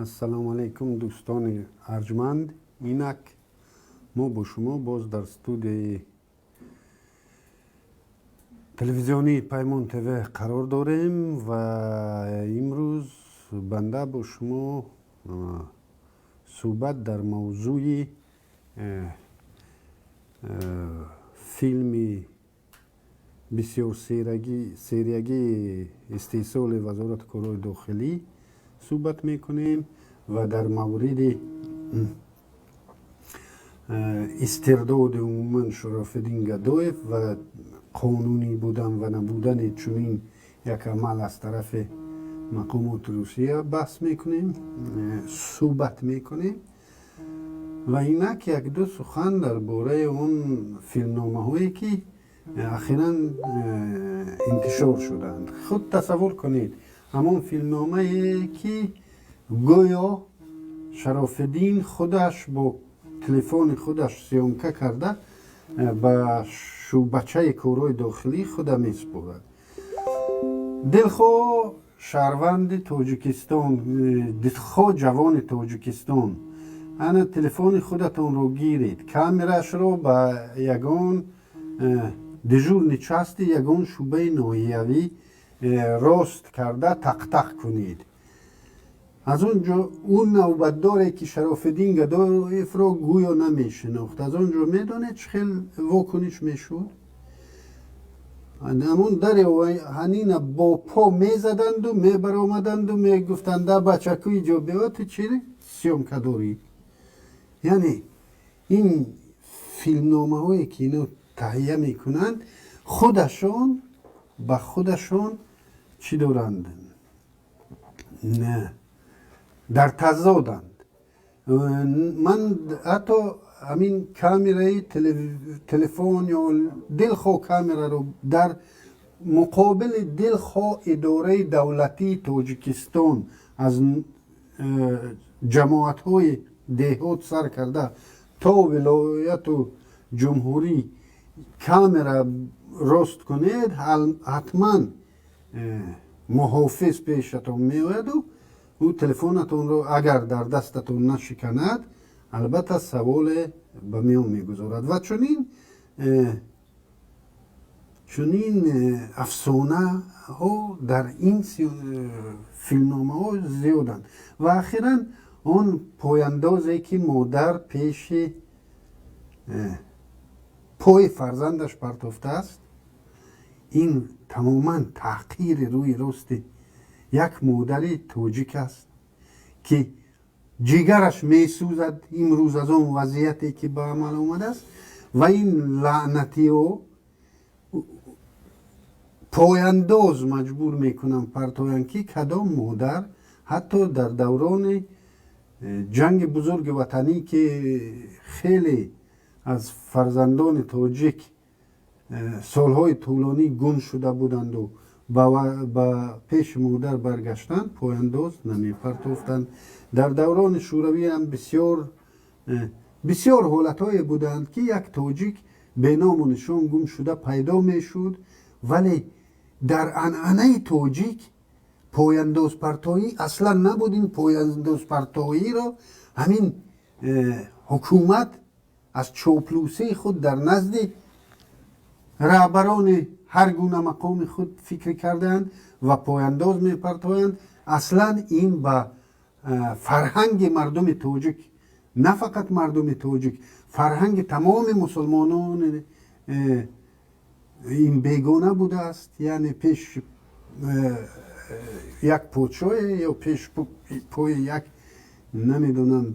Ассалому алайкум, дӯстони арҷманд. Инак мо бо шумо боз дар студияи телевизионии Паймон ТВ қарор дорем ва имрӯз банда бо шумо суҳбат дар мавзӯи филми бисёр сериягии истеҳсоли Вазорати корҳои дохилӣ суҳбат мекунем ва дар мавриди истирдоди умуман Шарофиддин Гадоев ва қонунӣ будан ва набудани чунин як амал аз тарафи мақомоти Русия баҳс мекунем, суҳбат мекунем. Ва инак якду сухан дар бораи он филмномаҳое, ки ахиран интишор шуданд. Худ тасаввур кунед, ҳамон филмномае, ки гӯё Шарофиддин худаш бо телефони худаш съёмка карда, ба шӯъбачаи корҳои дохилӣ худа месупорад. Дилхоҳ шаҳрванди Тоҷикистон, дилхоҳ ҷавони Тоҷикистон, ана телефони худатонро гиред, камерашро ба ягон дежурный части ягон шӯъбаи ноҳиявӣ рост карда, тақтақ кунед. Аз он ҷо ӯ навбатдоре, ки Шарофиддин Гадоевро гӯё намешинохт, аз он ҷо медонед, чӣ хел вокуниш мешуд? Ҳамон дари ҳанина бо по мезаданду мебаромаданду мегуфтанд: «Бачаку, иҷо биё, ту чи съёмка дорӣ?» Яъне ин филмномаҳое, ки ино таҳия мекунанд, худашон ба худашон чӣ доранд, дар тазоданд. Ман ҳатто ҳамин камераи телефон ё дилхоҳ камераро дар муқобили дилхоҳ идораи давлатии Тоҷикистон, аз ҷамоатҳои деҳот сар карда то вилояту ҷумҳурӣ, камера рост кунед, ҳатман муҳофиз пешатон меояду ӯ телефонатонро, агар дар дастатон нашиканад, албатта саволе ба миён мегузорад. Ва чунин афсонаҳо дар ин филмномаҳо зиёданд. Ва ахиран он пояндозе, ки модар пеши пои фарзандаш партофтааст, ин тамоман таҳқири рӯи рости як модари тоҷик аст, ки ҷигараш месӯзад имрӯз аз он вазъияте, ки ба амал омадааст. Ва ин лаънатиҳо пояндоз маҷбур мекунанд партоянд, ки кадом модар, ҳатто дар даврони ҷанги бузурги ватанӣ, ки хеле аз фарзандони тоҷик солҳои тӯлонӣ гум шуда буданду ба пеши модар баргаштанд, пояндоз намепартофтанд. Дар даврони шӯравӣ ҳам бисёр бисёр ҳолатҳое буданд, ки як тоҷик беному нишон гум шуда пайдо мешуд, вале дар анъанаи тоҷик пояндозпартоӣ аслан набуд. Ин пояндозпартоиро ҳамин ҳукумат аз чоплусии худ дар назди раҳбарони ҳар гуна мақоми худ фикр кардаанд ва пояндоз мепартоянд. Аслан ин ба фарҳанги мардуми тоҷик, на фақат мардуми тоҷик, фарҳанги тамоми мусулмонон ин бегона будааст. Яъне пеш як подшоҳе ё пеш пои як, намедонам,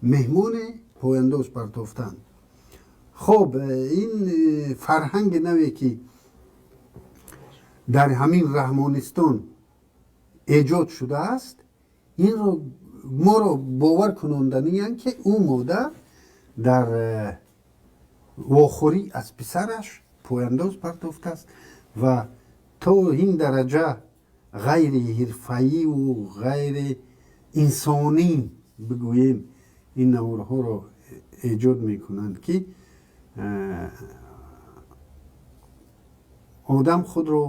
меҳмоне пояндоз партофтан. Хоб, ин фарҳанги наве, ки дар ҳамин Раҳмонистон эҷод шудааст, инро моро бовар кунонданианд, ки ӯ модар дар вохӯрӣ аз писараш пояндоз партофтааст. Ва то ин дараҷа ғайри ҳирфаиву ғайри инсонӣ бигӯем, ин наворҳоро эҷод мекунанд, ки одам худро,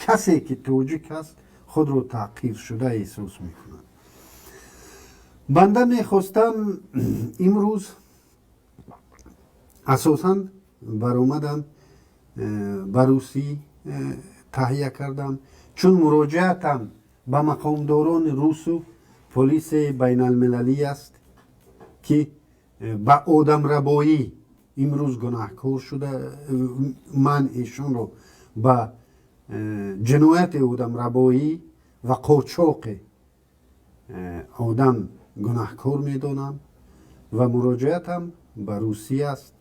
касе ки тоҷик аст, худро таҳқиршуда эҳсос мекунад. Банда мехостам имрӯз асосан баромадам, ба русӣ таҳия кардам, чун муроҷиатам ба мақомдорони русу полиси байналмилалӣ аст, ки ба одамрабоӣ имрӯз гунаҳкор шуда. Ман эшонро ба ҷинояти одамрабоӣ ва қочоқи одам гунаҳкор медонам ва муроҷиатам ба Русия аст.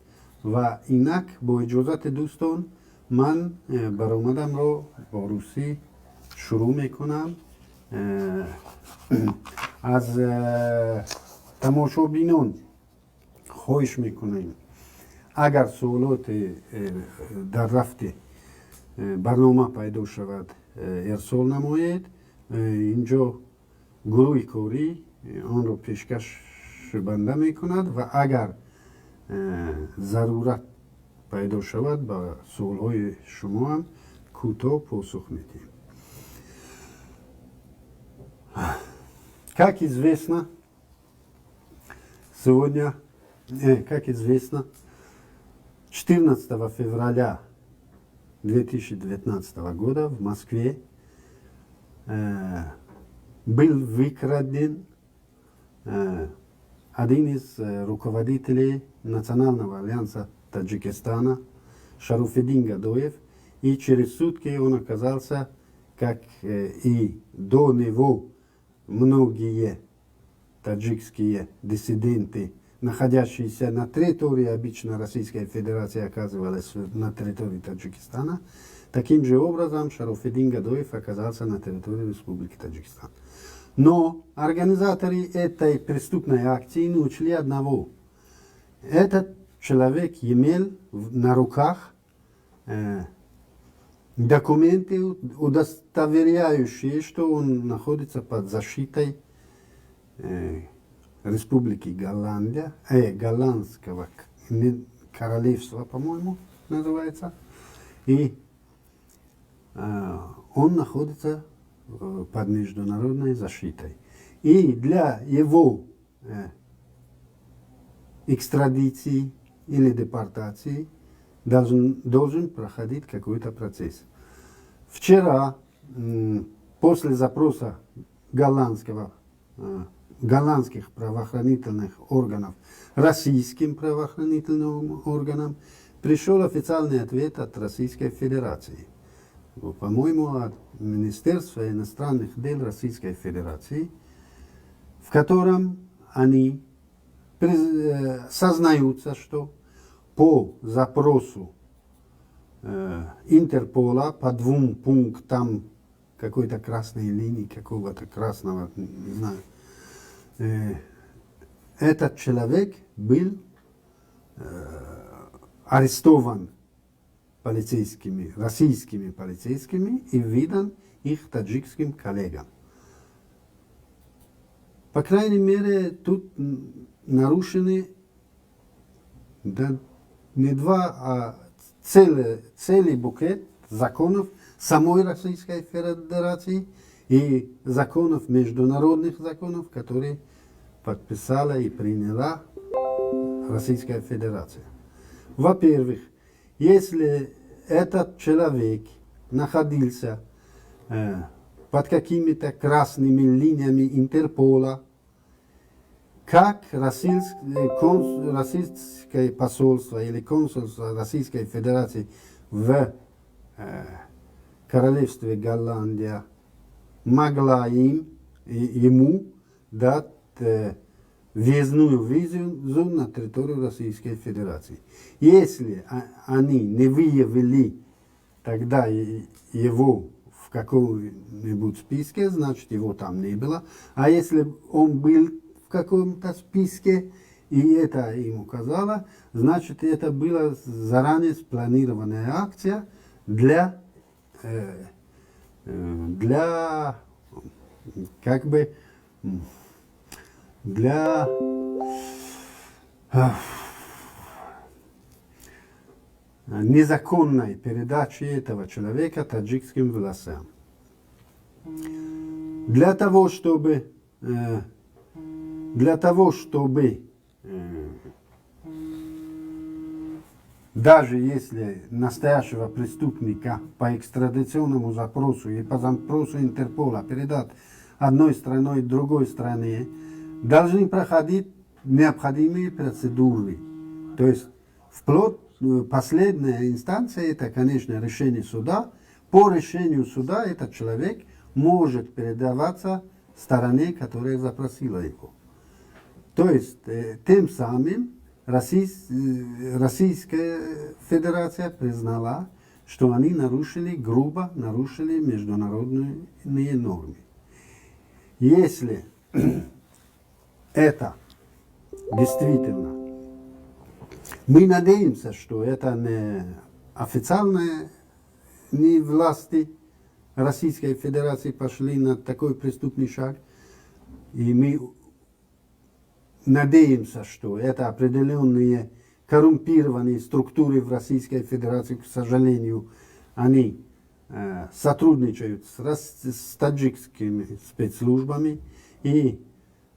Ва инак, бо иҷозати дӯстон, ман баромадамро бо русӣ шурӯъ мекунам. Аз тамошобинон хоҳиш мекунем, агар суолоте дар рафти барнома пайдо шавад, ирсол намоед. Инҷо гурӯҳи корӣ онро пешкаш банда мекунад ва агар зарурат пайдо шавад, ба суолҳои шумоам кӯтоҳ посух медиҳем. Как известно, сегодня, как известно, 14 февраля 2019 года в Москве был выкраден один из руководителей Национального альянса Таджикистана Шарофиддин Гадоев, и через сутки он оказался, как и до него многие таджикские диссиденты, находящиеся на территории обычно Российской Федерации, оказывались на территории Таджикистана. Таким же образом Шарофиддин Гадоев оказался на территории Республики Таджикистан. Но организаторы этой преступной акции не учли одного. Этот человек имел на руках документы, удостоверяющие, что он находится под защитой Республики Голландия, Голландского королевства, по-моему, называется. И он находится под международной защитой. И для его экстрадиции или депортации должен проходить какой-то процесс. Вчера, после запроса голландских правоохранительных органов российским правоохранительным органам, пришел официальный ответ от Российской Федерации. По-моему, от Министерства иностранных дел Российской Федерации, в котором они сознаются, что по запросу Интерпола по двум пунктам какой-то красной линии, какого-то красного, не знаю, этот человек был арестован полицейскими, российскими полицейскими и выдан их таджикским коллегам. По крайней мере, тут нарушены, да, не два, а целый букет законов самой Российской Федерации и законов, международных законов, которые подписала и приняла Российская Федерация. Во-первых, если этот человек находился под какими-то красными линиями Интерпола, как российское посольство или консульство Российской Федерации в королевстве Голландия могла ему дать въездную визу на территорию Российской Федерации? Если они не выявили тогда его в каком-нибудь списке, значит, его там не было. А если он был в каком-то списке, и это им указало, значит, это была заранее спланированная акция для как бы для незаконной передачи этого человека таджикским властям. Для того, чтобы Для того, чтобы даже если настоящего преступника по экстрадиционному запросу и по запросу Интерпола передать одной страной другой стране, должны проходить необходимые процедуры. То есть вплоть последняя инстанция — это, конечно, решение суда. По решению суда этот человек может передаваться стороне, которая запросила его. То есть тем самым Российская Федерация признала, что они нарушили, грубо нарушили международные нормы. Если это действительно, мы надеемся, что это не официальные не власти Российской Федерации пошли на такой преступный шаг, и мы надеемся, что это определенные коррумпированные структуры в Российской Федерации, к сожалению, они сотрудничают с таджикскими спецслужбами. И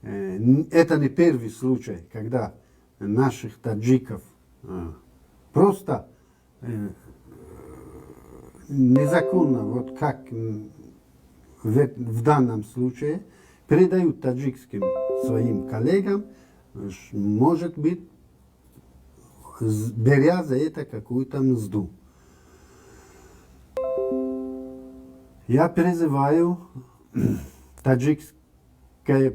это не первый случай, когда наших таджиков просто незаконно, вот как в данном случае, передают таджикским своим коллегам, может быть, беря за это какую-то мзду. Я призываю таджикское,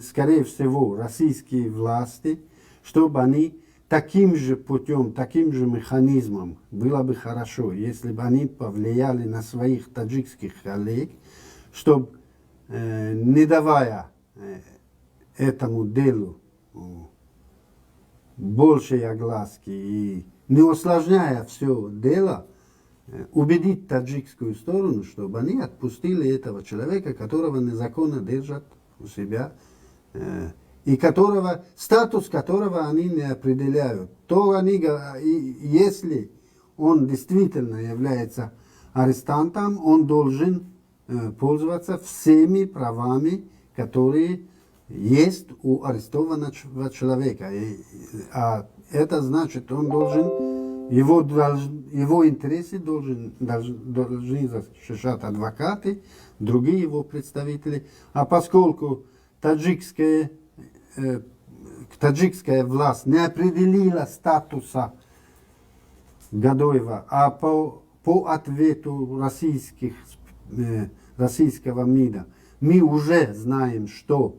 скорее всего, российские власти, чтобы они таким же путем, таким же механизмом, было бы хорошо, если бы они повлияли на своих таджикских коллег, чтобы, не давая этому делу большей огласки и не усложняя все дело, убедить таджикскую сторону, чтобы они отпустили этого человека, которого незаконно держат у себя, и которого, статус которого они не определяют. То они, если он действительно является арестантом, он должен пользоваться всеми правами, которые есть у арестованного человека. А это значит, он должен, его интересы должны защищать адвокаты, другие его представители. А поскольку таджикская власть не определила статуса Гадоева, а по ответу российского МИДа мы уже знаем, что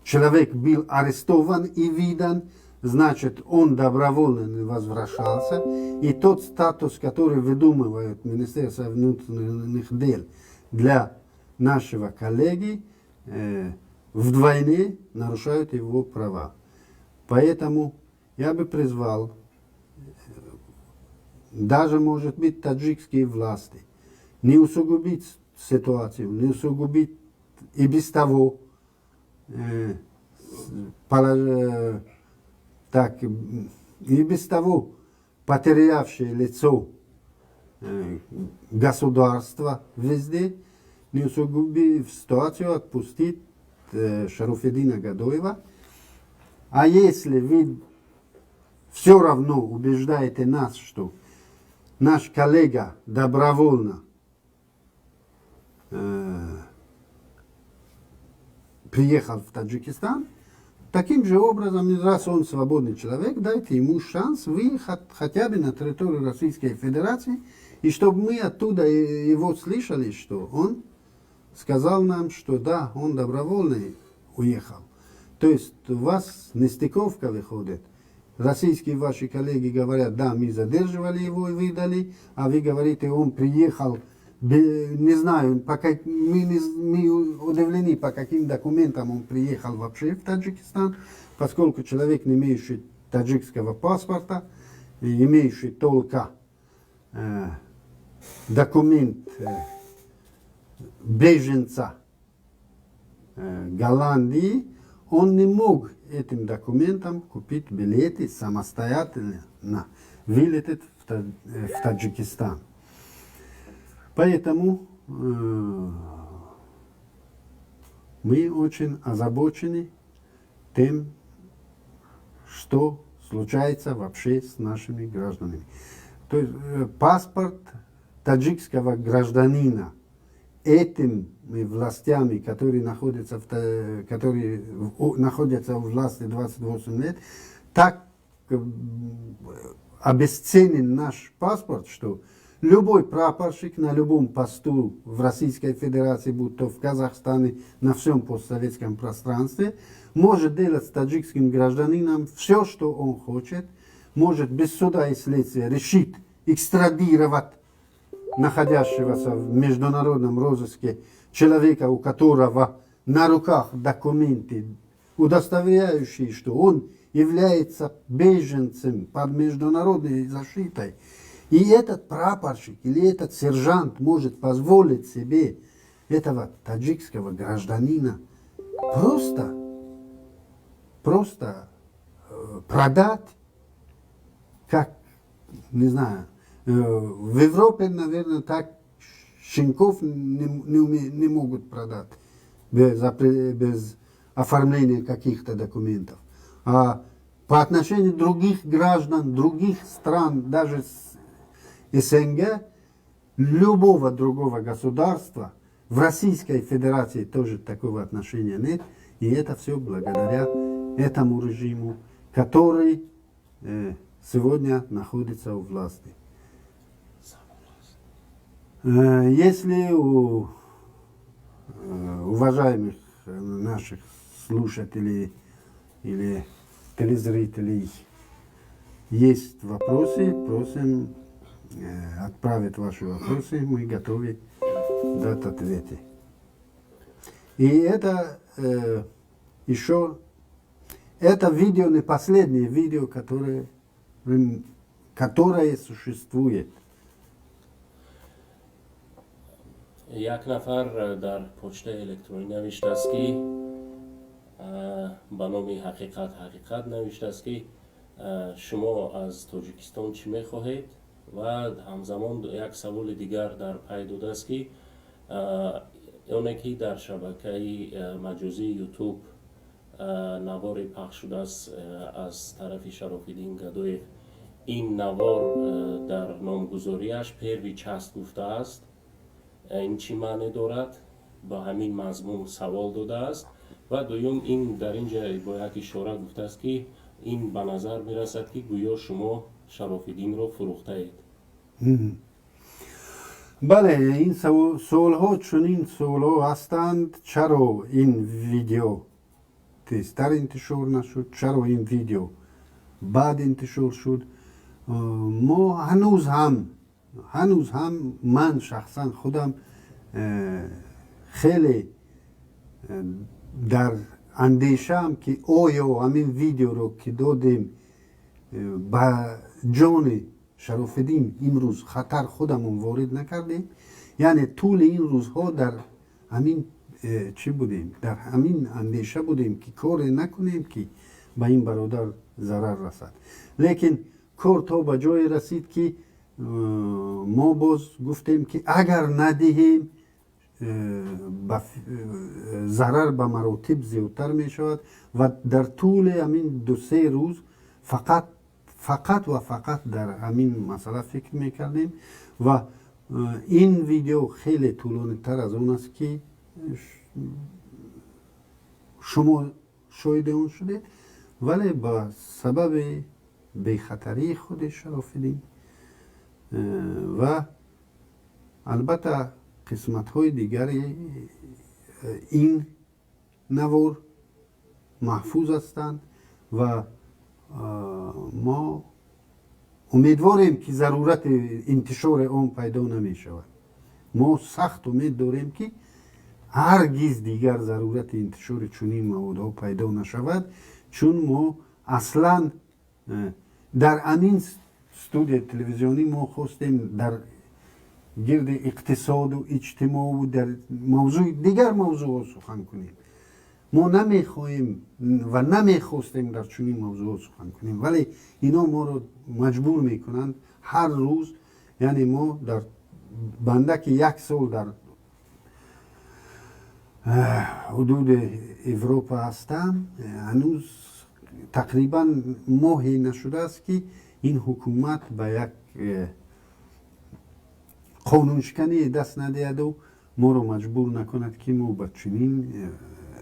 человек был арестован и выдан, значит, он добровольно не возвращался. И тот статус, который выдумывает Министерство внутренних дел для нашего коллеги, вдвойне нарушают его права. Поэтому я бы призвал, даже, может быть, таджикские власти, не усугубить ситуацию, не усугубить и без того, и без того потерявшее лицо государства везде, не усугубив ситуацию, отпустить Шарофиддина Гадоева. А если вы все равно убеждаете нас, что наш коллега добровольно приехал в Таджикистан, таким же образом, раз он свободный человек, дайте ему шанс выехать хотя бы на территорию Российской Федерации, и чтобы мы оттуда его слышали, что он сказал нам, что да, он добровольно уехал. То есть у вас нестыковка выходит. Российские ваши коллеги говорят, да, мы задерживали его и выдали, а вы говорите, он приехал, не знаю, пока мы удивлены, по каким документам он приехал вообще в Таджикистан, поскольку человек, не имеющий таджикского паспорта, имеющий только документ беженца Голландии, он не мог этим документом купить билеты самостоятельно, вылететь в Таджикистан. Поэтому Мы очень озабочены тем, что случается вообще с нашими гражданами. То есть паспорт таджикского гражданина этими властями, которые находятся у власти 28 лет, так обесценен наш паспорт, что любой прапорщик на любом посту в Российской Федерации, будь то в Казахстане, на всем постсоветском пространстве, может делать с таджикским гражданином все, что он хочет, может без суда и следствия решить экстрадировать находящегося в международном розыске человека, у которого на руках документы, удостоверяющие, что он является беженцем под международной защитой. И этот прапорщик или этот сержант может позволить себе этого таджикского гражданина просто продать, как, не знаю, в Европе, наверное, так щенков не могут продать без оформления каких-то документов. А по отношению других граждан, других стран, даже с СНГ, любого другого государства, в Российской Федерации тоже такого отношения нет. И это все благодаря этому режиму, который сегодня находится у власти. Если у уважаемых наших слушателей или телезрителей есть вопросы, просим отправить ваши вопросы, мы готовы дать ответы. И это еще, это видео не последнее видео, которое существует. Як нафар дар почтаи электронӣ навиштааст, ки ба номи Ҳақиқат Ҳақиқат навиштааст, ки шумо аз Тоҷикистон чӣ мехоҳед, ва ҳамзамон як саволи дигар дар пай додааст, ки оне ки дар шабакаи маҷозии Ютуб наворе пахш шудааст аз тарафи Шарофиддин Гадоев, ин навор дар номгузориаш «Первый часть» гуфтааст, ин чӣ маъне дорад? Ба ҳамин мазмун савол додааст. Ва дуюм, ин дар ин ҷа бо як ишора гуфтааст, ки ин ба назар мерасад, ки гӯё шумо Шарофиддинро фурӯхтаед. Бале, ин суолҳо чунин суолҳо ҳастанд: чаро ин видео тезтар интишор нашуд, чаро ин видео баъд интишор шуд? Мо ҳанӯз ҳам, ман шахсан худам хеле дар андешаам, ки оё ҳамин видеоро, ки додем, ба ҷони Шарофиддин имрӯз хатар худамон ворид накардем. Яъне тӯли ин рӯзҳо дар ҳамин чӣ будем, дар ҳамин андеша будем, ки коре накунем, ки ба ин бародар зарар расад. Лекин кор то ба ҷое расид, ки мо боз гуфтем, ки агар надиҳем, зарар ба маротиб зиёдтар мешавад. Ва дар тӯли ҳамин 2-се рӯз фақат ва фақат дар ҳамин масъала фикр мекардем. Ва ин видео хеле тӯлонитар аз он аст, ки шумо шоҳиди он шудед, вале ба сабаби бехатарии худи Шарофиддин ва албатта қисматҳои дигари ин навор маҳфуз ҳастанд ва мо умедворем, ки зарурати интишори он пайдо намешавад. Мо сахт умед дорем, ки ҳаргиз дигар зарурати интишори чунин маводҳо пайдо нашавад, чун мо аслан дар ҳамин студияи телевизионӣ мо хостем дар гирди иқтисоду иҷтимоу дар мавзӯи дигар мавзӯъҳо сухан кунем. Мо намехоҳем ва намехостем дар чунин мавзӯъҳо сухан кунем, вале ино моро маҷбур мекунанд ҳар рӯз. Яъне мо дар бандаки як сол дар Ҳудуди Европа ҳастам. Ҳанӯз тақрибан моҳе нашудааст, ки ин ҳукумат ба як қонуншиканӣ даст надиҳаду моро маҷбур накунад, ки мо ба чунин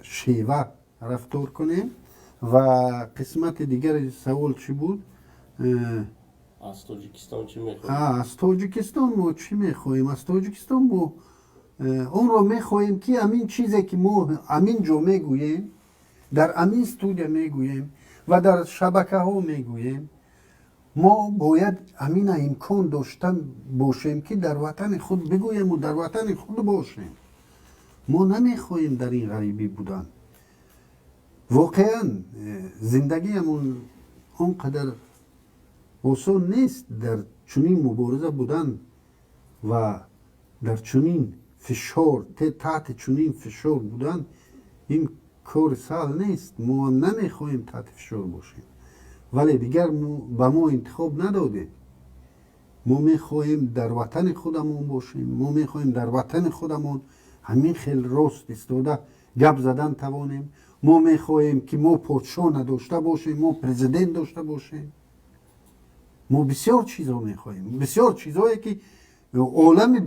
шева рафтор кунем. Ва қисмати дигари савол чӣ буд? Аз Тоҷикистон чӣ мехоҳед? Аз Тоҷикистон мо чӣ мехоҳем? Аз Тоҷикистон мо онро мехоҳем, ки ҳамин чизе, ки мо ҳамин ҷо мегӯем, дар ҳамин студия мегӯем ва дар шабакаҳо мегӯем, мо бояд ҳамина имкон дошта бошем, ки дар ватани худ бигӯему дар ватани худ бошем. Мо намехоҳем дар ин ғарибӣ будан. Воқеан зиндагиамон он қадар осон нест. Дар чунин мубориза будан ва дар чунин фишор, таҳти чунин фишор будан, ин кори саҳл нест. Мо ҳам намехоҳем таҳти фишор бошем, вале дигар ба мо интихоб надодем. Мо мехоҳем дар ватани худамон бошем. Мо мехоҳем дар ватани худамон ҳамин хел рост истода гап задан тавонем. Мо мехоҳем, ки мо подшоҳ надошта бошем, мо президент дошта бошем. Мо бисёр чизҳо мехоҳем, бисёр чизҳое, ки олами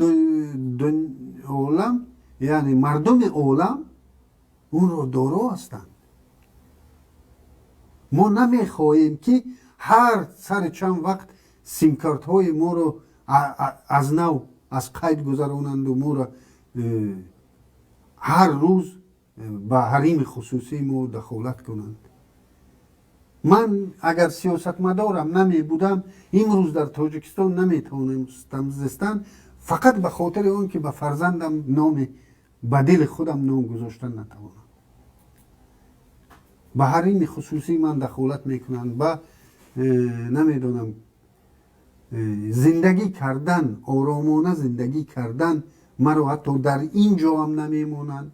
олам, яъне мардуми олам онро доро ҳастанд. Мо намехоҳем, ки ҳар сари чанд вақт симкартҳои моро аз нав аз қайд гузаронанду моро ҳар рӯз ба ҳарими хусусии мо дахолат кунанд. Ман агар сиёсатмадорам намебудам, имрӯз дар Тоҷикистон наметавонистам зистан, фақат ба хотири он ки ба фарзандам номи ба дили худам ном гузоштан натавонам. Ба ҳарими хусусии ман дахолат мекунанд, ба намедонам, зиндагӣ кардан, оромона зиндагӣ кардан маро ҳатто дар ин ҷо ҳам намемонанд,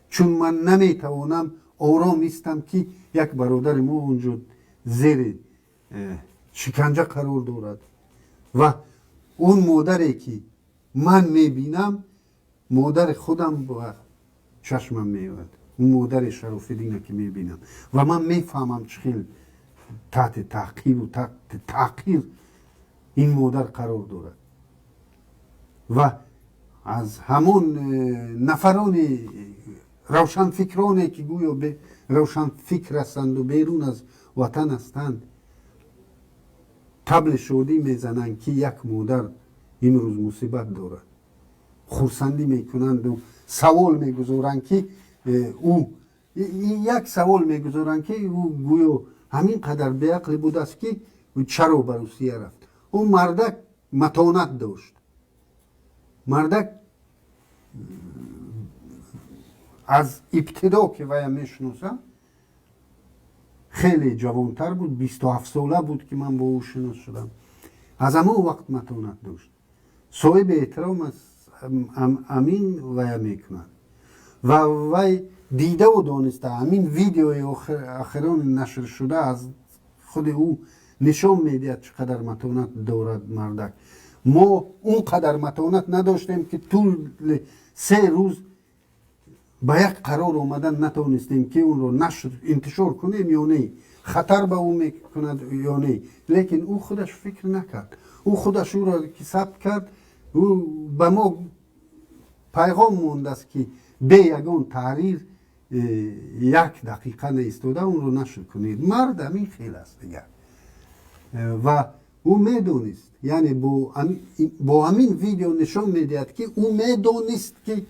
чун ман наметавонам ором истам, ки як бародари мо онҷо зери шиканҷа қарор дорад. Ва он модаре, ки ман мебинам, модари худам ба чашмам меояд. Он модари Шарофиддина, ки мебинам, ва ман мефаҳмам, чӣ хел таҳти таъқибу таҳти таъқир ин модар қарор дорад. Ва аз ҳамон нафарони равшанфикроне, ки гӯё равшанфикр ҳастанду берун аз ватан ҳастанд, табли шодӣ мезананд, ки як модар имрӯз мусибат дорад, хурсандӣ мекунанду савол мегузоранд, ки ӯ як савол мегузоранд, ки ӯ гӯё ҳамин қадар беақле будааст, ки чаро ба Русия рафт. Ӯ мардак матонат дошт. Мардак аз ибтидо, ки вая мешиносам, хеле ҷавонтар буд, 27 сола буд, ки ман бо ӯ шинос шудам. Аз ҳамон вақт матонат дошт, соҳиби эҳтиром аст, амин вая мекунад. Ва вай дидаву дониста, ҳамин видеои охирони нашршуда аз худи ӯ нишон медиҳад, чӣ қадар матонат дорад мардак. Мо он қадар матонат надоштем, ки тӯли 3 рӯз ба як қарор омадан натавонистем, ки онро нашр, интишор кунем ё не, хатар ба ӯ мекунад ё не. Лекин ӯ худаш фикр накард. Ӯ худаш ӯро ки сабт кард, ӯ ба мо пайғом мондааст, ки бе ягон таҳрир як дақиқа наистода онро нашр кунед. Мард ҳамин хел аст дигар. Ва ӯ медонист, яъне бо ҳамин видео нишон медиҳад, ки ӯ медонист, ки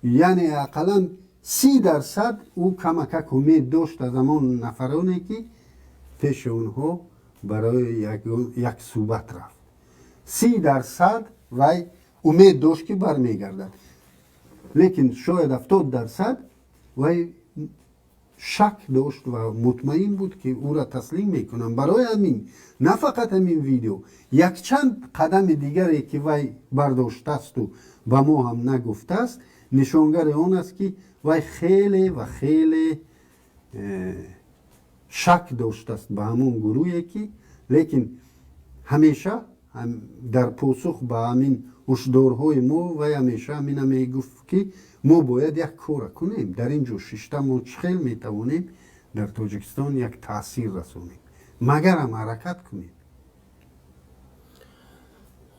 яъне ақаллан 30% ӯ камакак умед дошт аз ҳамон нафароне, ки пеши онҳо барои як суҳбат рафт. 30% вай умед дошт, ки бармегардад, лекин шояд 70% вай шак дошт ва мутмаин буд, ки ӯра таслим мекунам. Барои ҳамин на фақат ҳамин видео, якчанд қадами дигаре, ки вай бардоштаасту ба мо ҳам нагуфтааст, нишонгари он аст, ки вай хеле ва хеле шак доштааст ба ҳамон гурӯҳе, ки лекин ҳамеша Дар посух ба ҳамин ҳушдорҳои мо вай ҳамеша ҳамина мегуфт, ки мо бояд як кора кунем. Дар ин ҷо шишта мо чӣ хел метавонем дар Тоҷикистон як таъсир расонем, магарам ҳаракат кунем.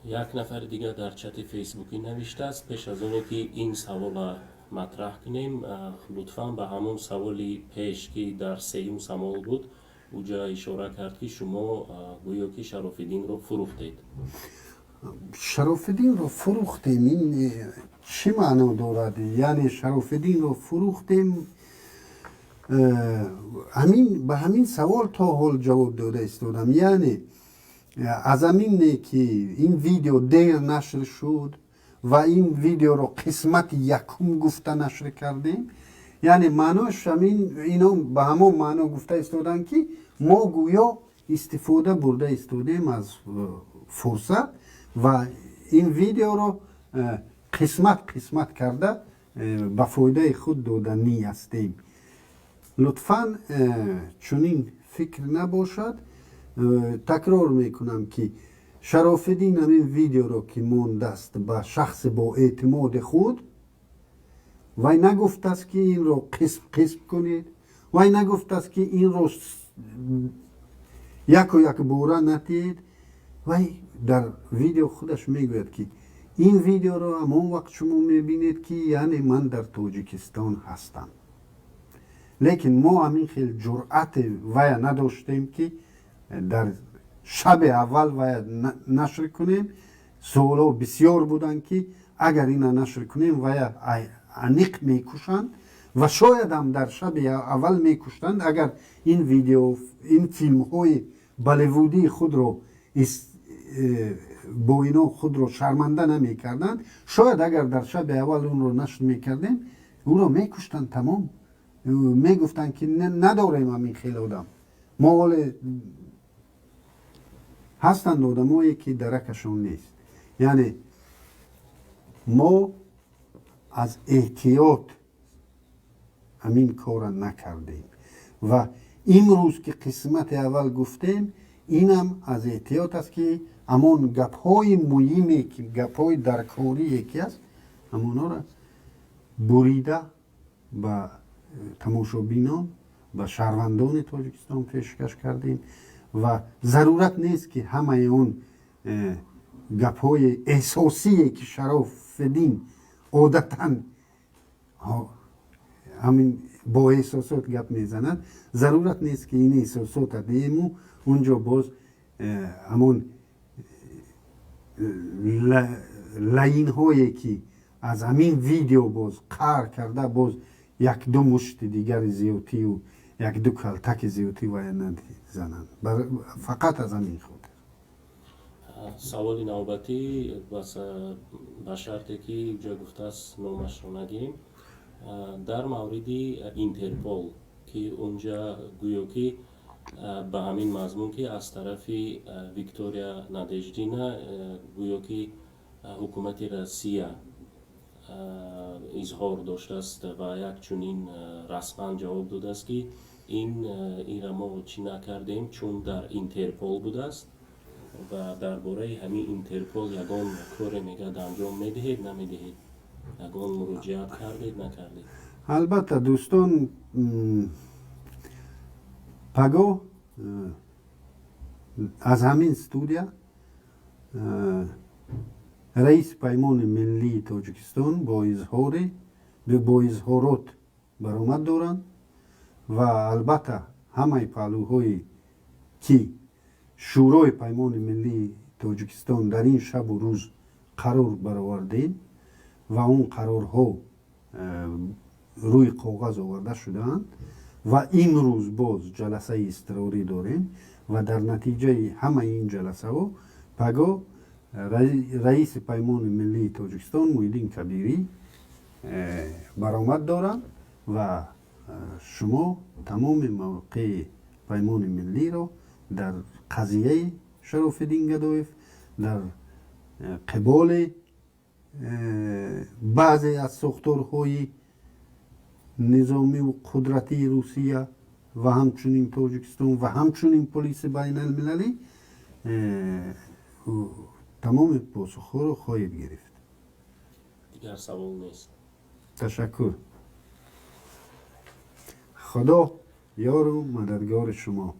Як нафари дигар дар чати фейсбукӣ навиштааст: пеш аз оне ки ин савола матраҳ кунем, лутфан ба ҳамон саволи пеш, ки дар сеюм савол буд, уҷа ишора кард, ки шумо гӯё ки Шарофиддинро фурӯхтед. Шарофиддинро фурӯхтем, ин чӣ маъно дорад? Яъне Шарофиддинро фурӯхтем, ҳамин ба ҳамин савол то ҳол ҷавоб дода истодам. Яъне аз ҳамине ки ин видео дер нашр шуд ва ин видеоро қисмати якум гуфта нашр кардем, яъне маънош ҳамин, ино ба ҳамон маъно гуфта истоданд, ки мо гӯё истифода бурда истодем аз фурсат ва ин видеоро қисмат қисмат карда ба фоидаи худ доданӣ ҳастем. Лутфан, чунин фикр набошад. Такрор мекунам, ки Шарофиддин ҳамин видеоро, ки мондааст ба шахси боэътимоди худ, вай нагуфтааст, ки инро қисм қисм кунед, вай нагуфтааст, ки инро яку якбора натиҳед. Вай дар видео худаш мегӯяд, ки ин видеоро ҳамон вақт шумо мебинед, ки яъне ман дар Тоҷикистон ҳастам. Лекин мо ҳамин хел ҷуръати вая надоштем, ки дар шаби аввал вая нашр кунем. Суолҳо бисёр буданд, ки агар ина нашр кунем, вая аниқ мекушанд ва шояд ҳам дар шаби аввал мекуштанд, агар ин видео, ин филмҳои болливудии худро бо ино худро шарманда намекарданд. Шояд агар дар шаби аввал онро нашр мекардем, ӯро мекуштанд, тамом. Мегуфтанд, ки надорем ҳамин хел одам мо. Ҳоле ҳастанд одамое, ки даракашон нест. Яъне мо аз эҳтиёт ҳамин кора накардем ва имрӯз, ки қисмати аввал гуфтем, инам аз эҳтиёт аст, ки ҳамон гапҳои муҳиме, ки гапҳои даркорие ки аст, ҳамонҳоро бурида ба тамошобинон, ба шаҳрвандони Тоҷикистон пешкаш кардем ва зарурат нест, ки ҳамаи он гапҳои эҳсосие, ки Шарофиддин одатан ҳамин бо эҳсосот гап мезанад, зарурат нест, ки ин эҳсосота диҳему унҷо боз ҳамон лайинҳое, ки аз ҳамин видео боз қаҳр карда, боз якду мушти дигари зиёдтию якду калтаки зиёдтӣ вая назананд. Фақат аз ҳамин хотир. Саволи навбатӣ, ба шарте ки ҷо гуфтааст, номашро нагирем, дар мавриди Интерпол, ки унҷа гӯё ки ба ҳамин мазмун, ки аз тарафи Виктория Надеждина гӯё ки ҳукумати Россия изҳор доштааст ва як чунин расман ҷавоб додааст, ки ин инра мо чӣ накардем, чун дар Интерпол будааст. Ва дар бораи ҳамин Интерпол ягон коре, мегӯяд, анҷом медиҳед, намедиҳед, ягон муроҷиат кардед, накардед? Албатта, дӯстон, пагоҳ аз ҳамин студия раиси Паймони миллии Тоҷикистон бо изҳорот баромад доранд ва албатта ҳамаи паҳлӯҳое, ки Шӯрои Паймони миллии Тоҷикистон дар ин шабу рӯз қарор баровардем ва он қарорҳо рӯи коғаз оварда шудаанд ва имрӯз боз ҷаласаи изтирорӣ дорем ва дар натиҷаи ҳамаи ин ҷаласаҳо пагоҳ раиси Паймони миллии Тоҷикистон Муҳиддин Кабирӣ баромад доранд ва шумо тамоми мавқеи Паймони миллиро дар қазияи Шарофиддин Гадоев, дар қиболи баъзе аз сохторҳои низомиву қудратии Русия ва ҳамчунин Тоҷикистон ва ҳамчунин полиси байналмилалӣ. Тамоми посухҳоро хоҳед гирифт. Дигар савол нест. Ташаккур. Худо ёру мададгори шумо.